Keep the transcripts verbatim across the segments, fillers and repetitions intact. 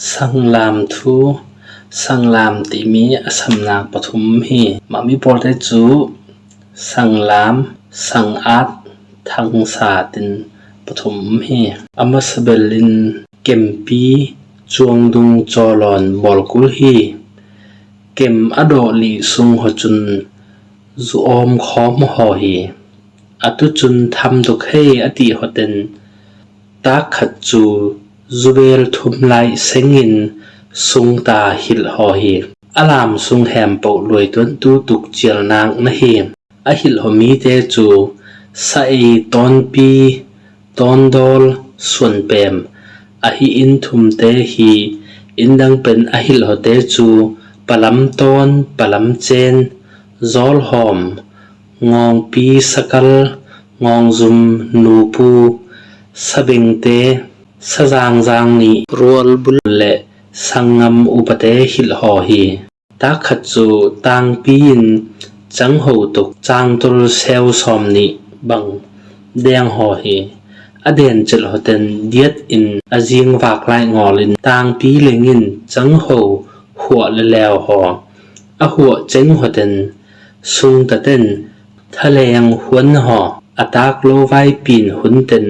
Sanglam thu, sanglam ti mi a samna pathum hi. Mah mi pawlte chu sanglam, sangat, thangsa tin pathum hi. A masa bel in kempi, chuangdung, chawlawn bawl kul hi. Kem a dawh lih sung haw chun zu awm khawm haw hi. A tu chun tham duk hei a ti haw ten, tak khat chu zu bel thum lai seng in sung ta hilh haw hi. A lam sung hempoh luai tuan tu tuk chial nak na hi. A hilh haw mite chu sa ei tawnpi, tawndawl, suanpem, ahi in thumte hi. In dang pen a hilh hawte chu palam tawn, palam chen, zawlhawm, ngawngpi, sakal, ngawngzum, nupu, sabengte, sazangzang nih, rualbul le sangngam upate hilh haw hi. Tak khat chu tangpi in changho tuk changtol seu sawm nih bang deng haw hi. A den chelh haw ten diat in a zing vak lai ngawl in tangpi leng in changho huah le leu haw. A huah cheng haw ten sung ta ten thaleng huan haw. A tak lo vai pin hun ten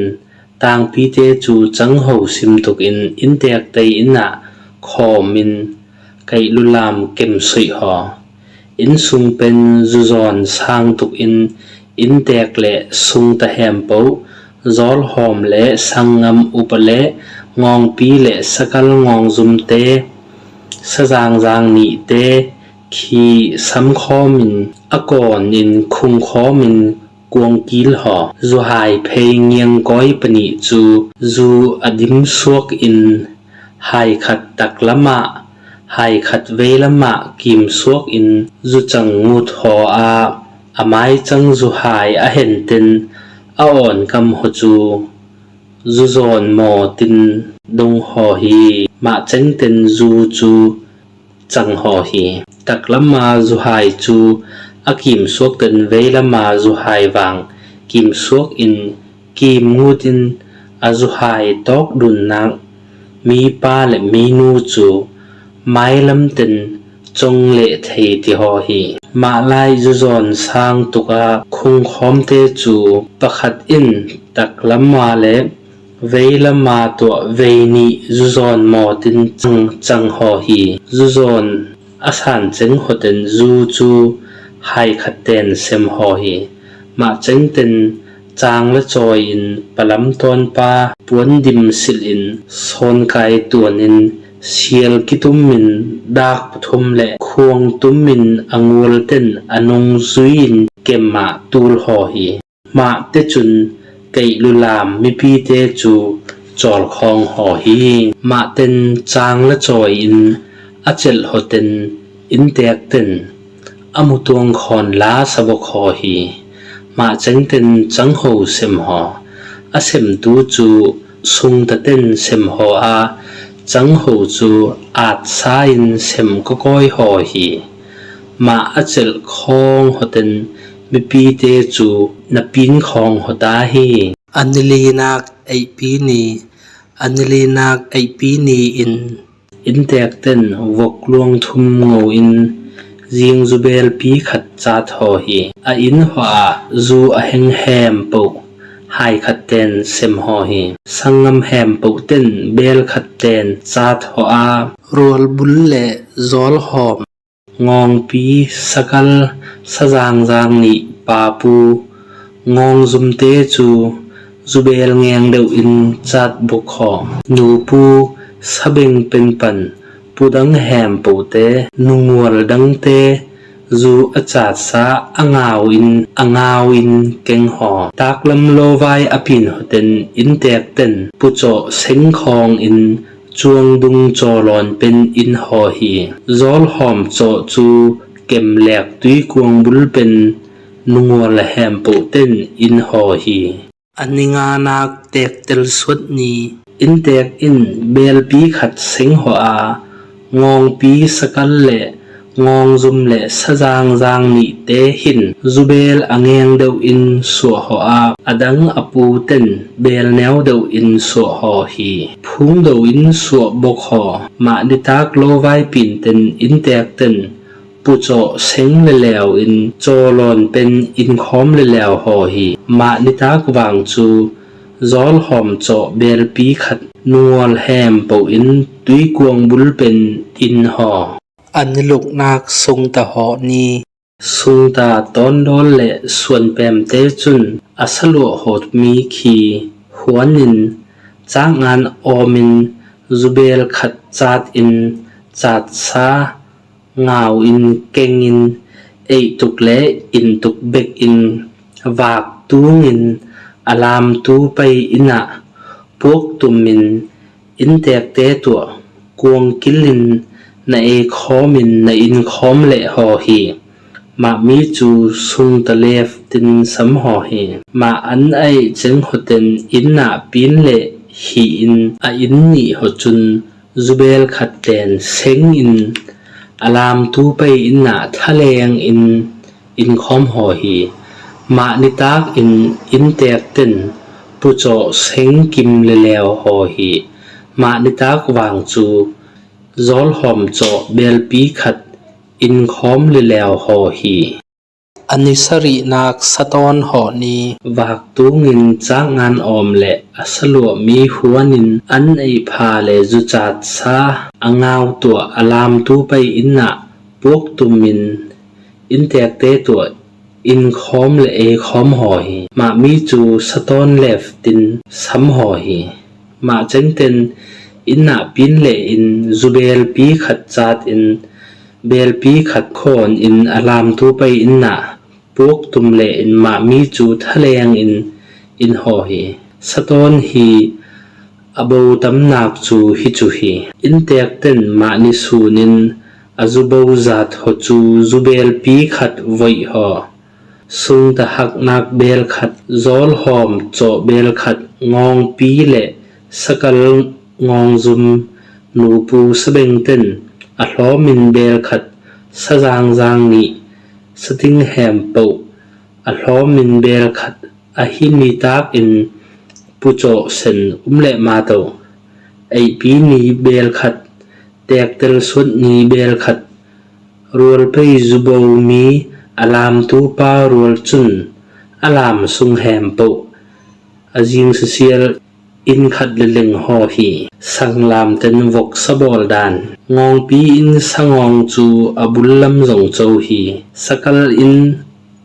tangpite chu changho sim tuk in inntek tei in ah khawm in kaihlu lam kem suih haw. In sung pen zu zawn sang tuk in inntek le sung ta hempoh, zawlhawm le sangngam upa le ngawngpi le sakal ngawngzumte, sazangzang nihte, khi sam khawm in a kawn in khung khawm in kuang kil haw. Zu hai phei ngiang kawi panih chu zu a dim suak in hai khat taklam ah, hai khat veilam ah kim suak in zu chang ngut haw a, a mai chang zu hai a hen ten a awn kam haw chu zu zawn maw tin dong haw hi. Mah cheng ten zu chu chang haw hi. Taklam a zu hai chu a kim suak ten veilam a zu hai vang kim suak in kim ngut in a zu hai tawk dun nak mipa le minu chu mailam ten chong le thei ti haw hi. Mah lai zu zawn sang tuk a khung khawmte chu pakhat in taklam a le veilam a tuah vei nih zu zawn maw tin chang chang haw hi. Zu zawn a san cheng haw ten zu chu hai khat ten sem haw hi. Mah cheng ten chang la chawi in palam tawnpa puan dim silh in sawn kai tuan in sial kitum in dak pathum le khuang tum in a ngual ten a nung zui in kem ah tul haw hi. Mah te chun kaihlu lam mipite chu chawl khawng haw hi. Mah ten chang la chawi in a chelh haw ten inntek ten a mu tuang khawn la sa bawk haw hi. Mah cheng ten changho sem haw. A sem tu chu sung ta ten sem haw a, changho chu at sa in sem kawkawi haw hi. Mah a chelh khawng haw ten mipite chu na pin khawng haw ta hi. A ni li nak eihpi ni, a ni li nak eihpi ni in inntek ten vok luang thum ngo in zing zu belpi khat chat haw hi. A inn haw ah zu a heng hempoh hai khat ten sem haw hi. Sangngam hempoh ten bel khat ten chat haw a, rualbul le zawlhawm, ngawngpi, sakal, sazangzang nih papu, ngawngzumte chu zu bel ngeng deuh in chat bawk haw. Nupu, sabeng pen pan pu dang hempohte, nungual dangte zu a chat sa a ngau in, a ngau in keng haw. Taklam lovai a pin haw ten inntek ten pu chawh seng khawng in chuangdung chawlawn pen inn haw hi. Zawlhawm chawh chu kem lek tuikuang bul pen nungual hempoh ten inn haw hi. A ni nga nak tektel suat ni, inntek in belpi khat seng haw a, ngawngpi, sakal le Ngawngzum leh sazangzang nihte hin zubel a ngeng deuhin suah haw a, a dang a pute'n bel neu deuhin suah haw hi. Phungdoin suah bok haw. Mah nitaak lovaipi'n ten innteekte'n puchaw seng leleu in chawlawn pen inkhawm leleu haw hi. Mah nitaak vang chu zawlhawm chaw belpi khat nungawl hemphoh in tuikuang bul pen in haw. A niluknak sungta haw ni. Sungta tawndawl leh suanpemte chun a saluah haw mi khi huanin châkngan awmin zubel khat chatin chatsa ngau in kengin eituk leh intuk bekin vâk tungin a lamtu pai in ah puaktumin innteekte tuah kuangkilin na eikhawmin na inkhawm leh haw hi. Mah mi chu sungta lef tin sam haw hi. Mah an a ei cheng haw ten inn ah pin leh hi in a inn nih haw chun zubel khat ten sengin a lamtu pai in ah thaleng in inkhawm haw hi. Mah nitaak in innteekte'n puchaw seng kim leleu haw hi. Mah nitaak vang chu zawlhawm chaw belpi khat inkhawm leleu haw hi. A nisarihnak satawn haw ni. Vâk tungin châkngan awm leh a saluah mi huanin an ei pha leh zuchatsa a ngau tuah a lamtu pai in ah puaktumin innteekte tuah inkhawm leh eikhawm haw hi. Mah mi chu satawn lef tin sam haw hi. Mah cheng ten inn ah pin leh in zubelpi khat chatin belpi khat khawn in a lamtu pai in ah puaktum leh in mah mi chu thaleng in in haw hi. Satawn hi a botamnak chu hi chu hi. Innteekte'n mah ni sunin a zubo zat haw chu zubelpi khat voih haw. Sungta haknak bel khat, zawlhawm chaw bel khat, ngawngpi leh sakal ngawngzum nupu sabengte'n a hlawmin bel khat, sazangzang nih, sating hemphoh a hlawmin bel khat, a hi nitakin puchaw sen um leh ma to, eipi ni bel khat, teektel suat ni bel khat, rualpei zubo mi a lamtupa rual chun a lam sung hemphoh a zing sisial in khat leleng haw hi. Sanglamte'n voksa bawl dan. Ngawngpi in sangawng chu a bul lam zong cho hi. Sakal in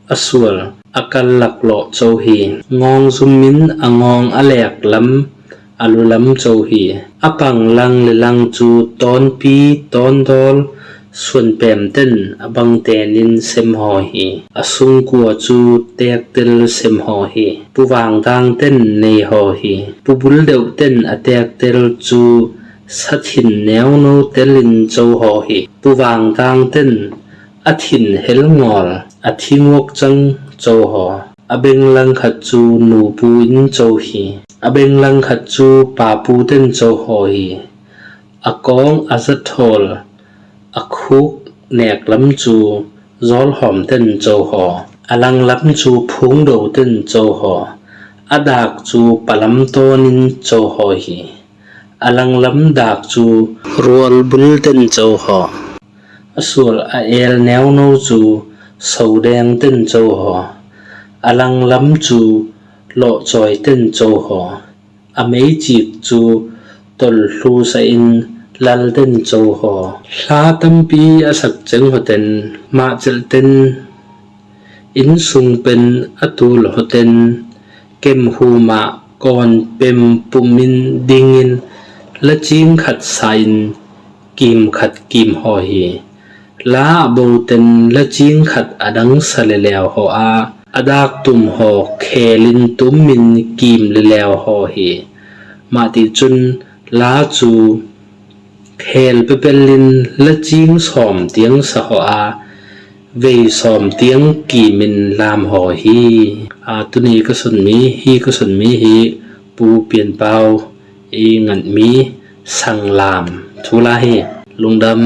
a sual a kal laklawh cho hi. Ngawngzum in a ngawng a lek lam a lu lam cho hi. A pang lang leh lang chu tawnpi, tawndawl, suanpemte'n a bangtenin sem haw hi. A sungkua chu teektel sem haw hi. Puvangdangte'n nei haw hi. Pubul deuhte'n a teektel chu sathin neuno telin cho haw hi. Puvangdangte'n a thin hel ngawl, a thingwok chang cho haw. A benglang khat chu nupu in cho hi. A benglang khat chu papute'n cho haw hi. A kawng a zathawl a khuk nek lam chu zawlhawmte'n cho haw. A langlam chu phungdote'n cho haw. A dak chu palam tawnin cho haw hi. A langlam dak chu rualbulte'n cho haw. A sual a el neuno chu sodengte'n cho haw. A langlam chu lawhchawite'n cho haw. A meichik chu tolhlusa in lalte'n cho haw. Hla tampi a sak cheng haw ten, mah chelh ten, innsung pen a tul haw ten, kemhuma kawn pem pumin dingin, laching khat sa in, kim khat kim haw hi. La a bote'n laching khat a dang sa leleu haw a, a dak tum haw khelin tumin kim leleu haw hi. Mah ti chun la chu khel pepelin laching sawm tiang sa haw a, vei sawm tiang kimin lam haw hi. A, tuni ka sunmi hi, ka sunmi hi Pu Pian Pau i ngatmi sanglam thu la hi. Lungdam.